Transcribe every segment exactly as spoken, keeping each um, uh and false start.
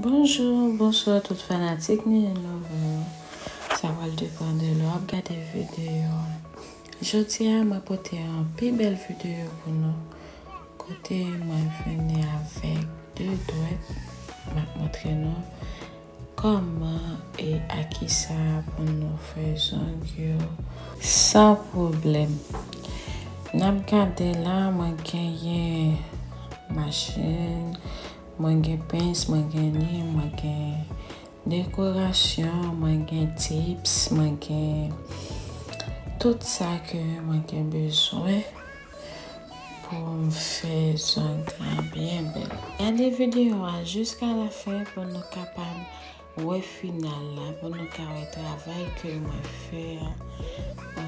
Bonjou, bonswa tout fanatik Nini Lover. Sa pral depann de lè w ap gade videyo a. Jodi a, mwen pote yon pi bèl videyo pou nou. Kote mwen vini avèk de dwèt, m ap montre nou kòman e a kisa pou nou fè zong yo san pwoblèm. N ap gade la, mwen genyen machin, mwen gen pens, mwen gen lim, mwen gen dekorasyon, mwen gen tips, mwen gen tout sa ke mwen gen bezwen pou m fè zong lan byen bèl. Gade videyo a jiska la fen pou nou kapab wè final la, pou nou ka wè travay ke mwen fè a.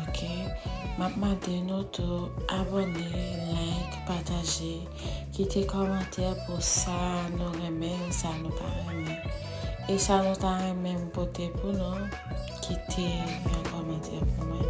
Ok? M ap mande nou tou abòne, like, pataje, kite kòmantè pou sa nou renmen, sa nou pa renmen. E sa nou ta renmen m pote pou nou, kite yon kòmantè pou mwen.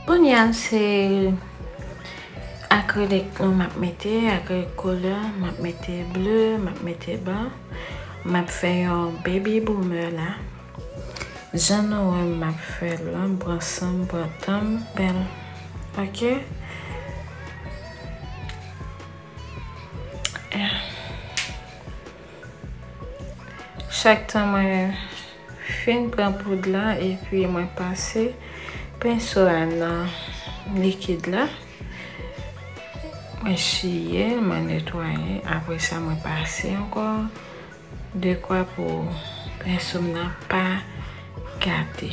Kounye a se akrilik m ap mete, akrilik koulè, m ap mete ble, m ap mete ban. M ap fè yon baby boomer la. Jan nou wè m ap fè l la, m pran san m, pran tan m, bèl. Ok? Chak tan mwen fin pran poud la, epi mwen pase penso a nan likid la. Mwen siye, mwen netwaye. Apre sa, mwen pase ankò. Dekwa pou penso m nan pa gate.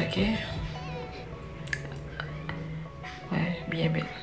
Ok? Wè, byen bèl.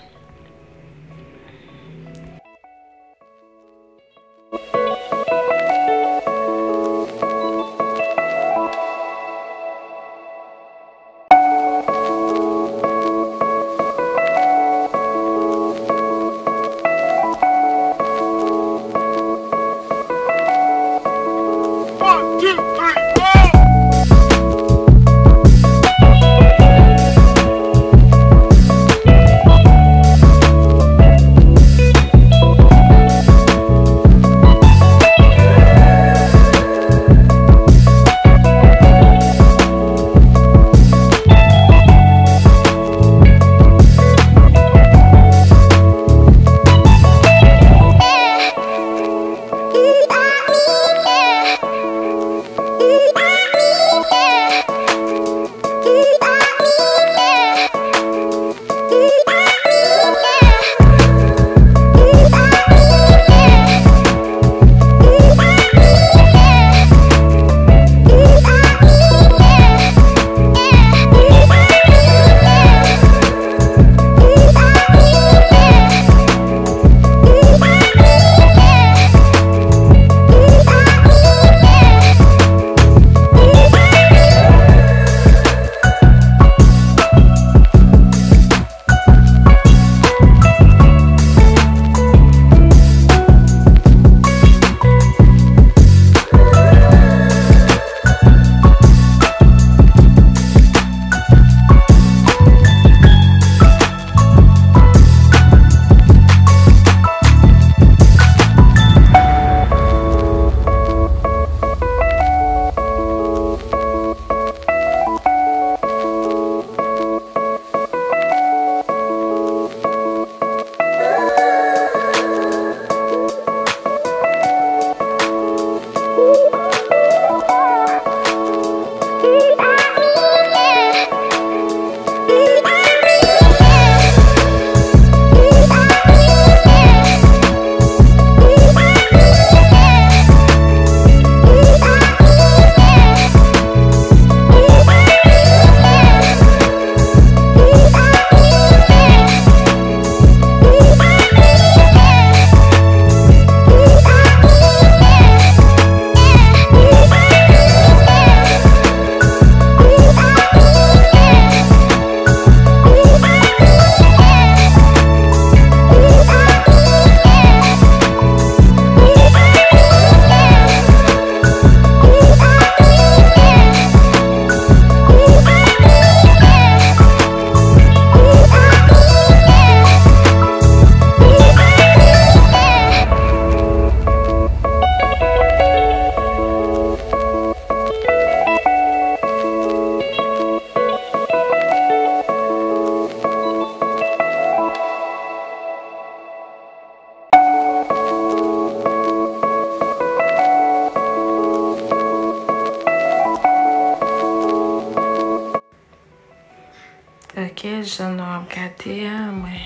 Ok, jan nou ap gade a, mwen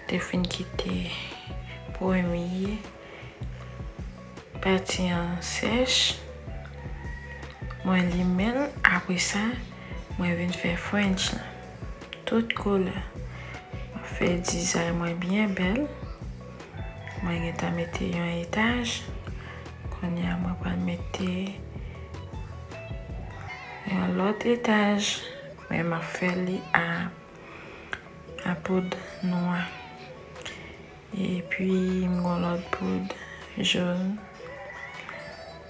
te fin kite premye pati an sèch. Mwen limen l, apre sa, mwen vin fè French lan. Tout koulè. Mwen fè dizay mwen byen bèl. Mwen gentan mete yon etaj. Kounye a, mwen pral mete yon lòt etaj. Men m ap fè li a, a poud nwa. Epi, m gon lòt poud jòn.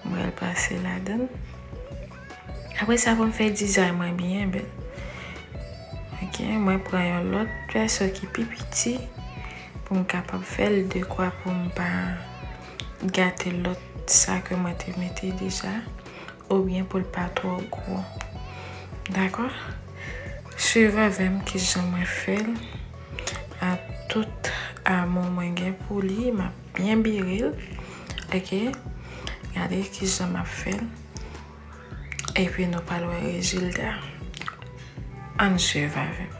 M pral pase ladan l. Apre sa, pou m fè dizay mwen byen bèl. Ok, mwen pran yon lòt vèso ki pi piti pou m kapab fè l dekwa pou m pa gate lòt sa ke mwen te mete deja, oubyen pou l pa twò gwo. Dakò? Swiv avè m kijan mwen fè l. A tout amou mwen gen pou li, m ap byen bire l. Ok? Gade kijan m ap fè l. Epi nou pral wè rezilta. Ann swiv avè m.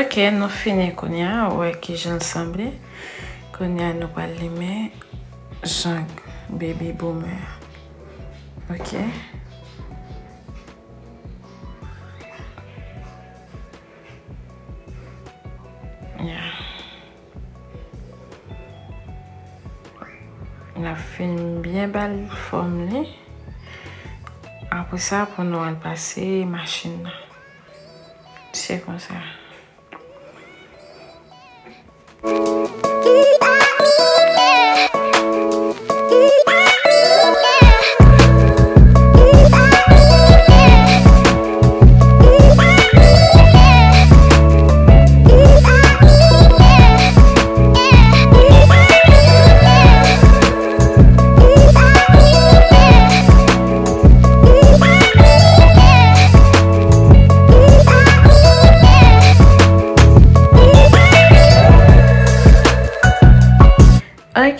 Ok, nou fini kounye a, ou wè kijan l sanble. Kounye a, nou pral limen zong Baby Boomer. Ok. Yeah. N ap fin byen ba l fòm li. Apre sa, pou nou al pase machin nan. Se konsa.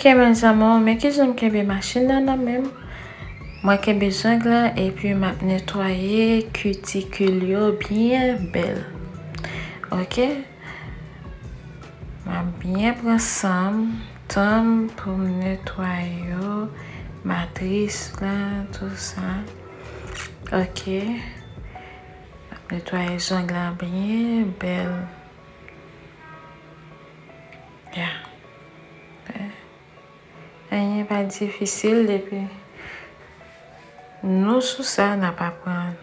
Ok, mes amours, men kijan m kenbe machin nan nan men m. Mwen kenbe zong lan epi m ap netwaye kitikil yo byen bèl. Ok? M ap byen pran san m, tan m pou m netwaye yo, matris la, tou sa. Ok. M ap netwaye zong lan byen bèl. Ya. Anyen pa difisil depi nou sou sa, n ap aprann.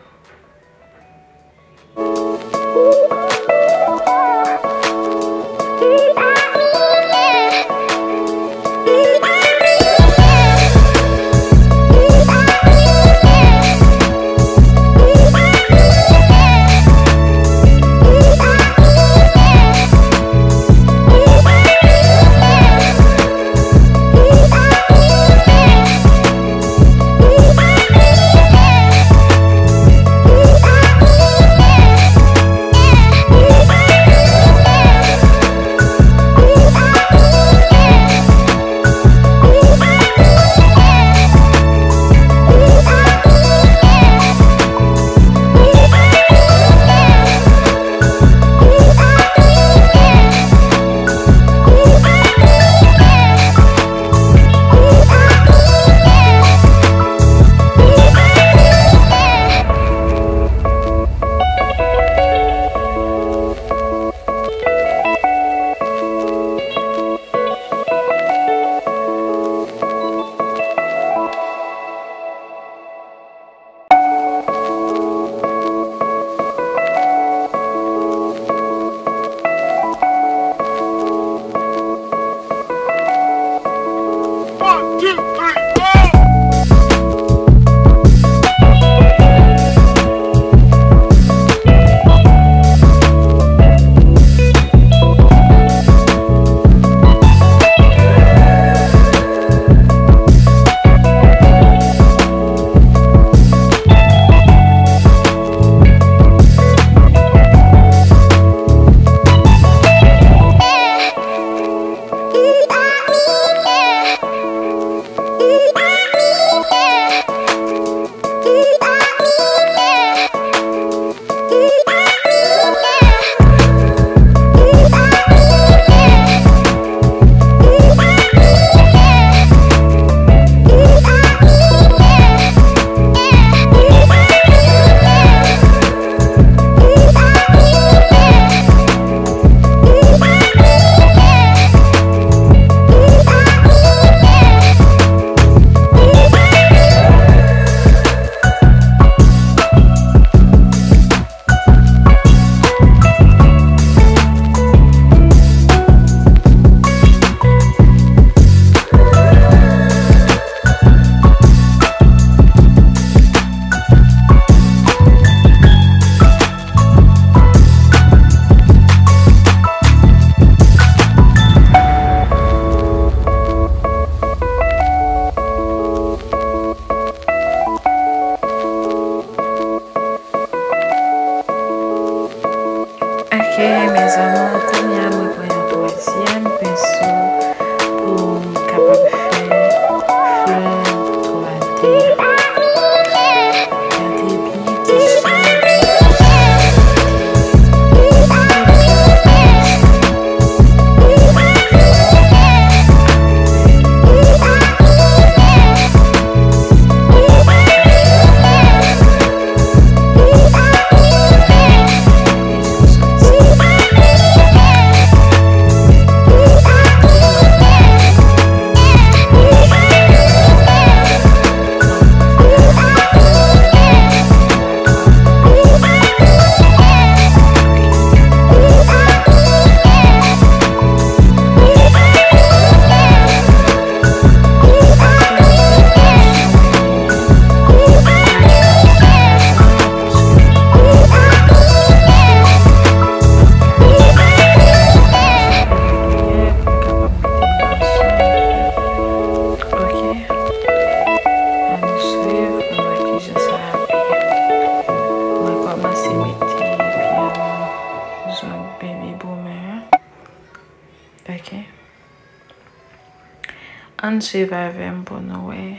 Suiv avè m pou nou wè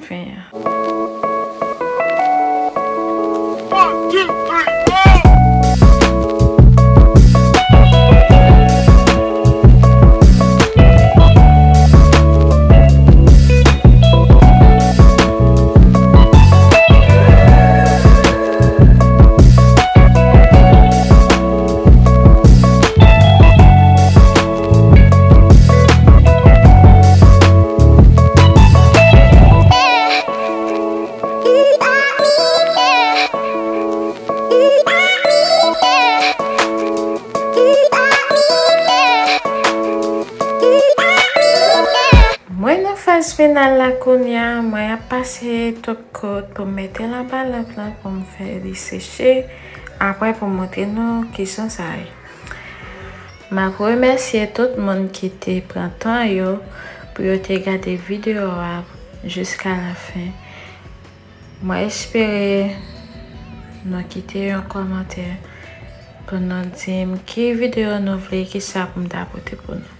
fen an. Mwen nan faz final la kounye a, mwen ap pase top coat pou m mete l anba lanp lan pou m fè li seche. Apre pou m montre nou kijan sa ye. M ap remèsye tout moun ki te pran tan yo pou yo te gade videyo a jiska la fen. Mwen espere nou kite yon kòmantè pou nou di m ki videyo nou vle, kisa pou m ta pote pou nou.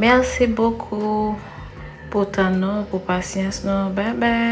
Mèsi bokou pou tan nou, pou pasyans nou. Bye bye.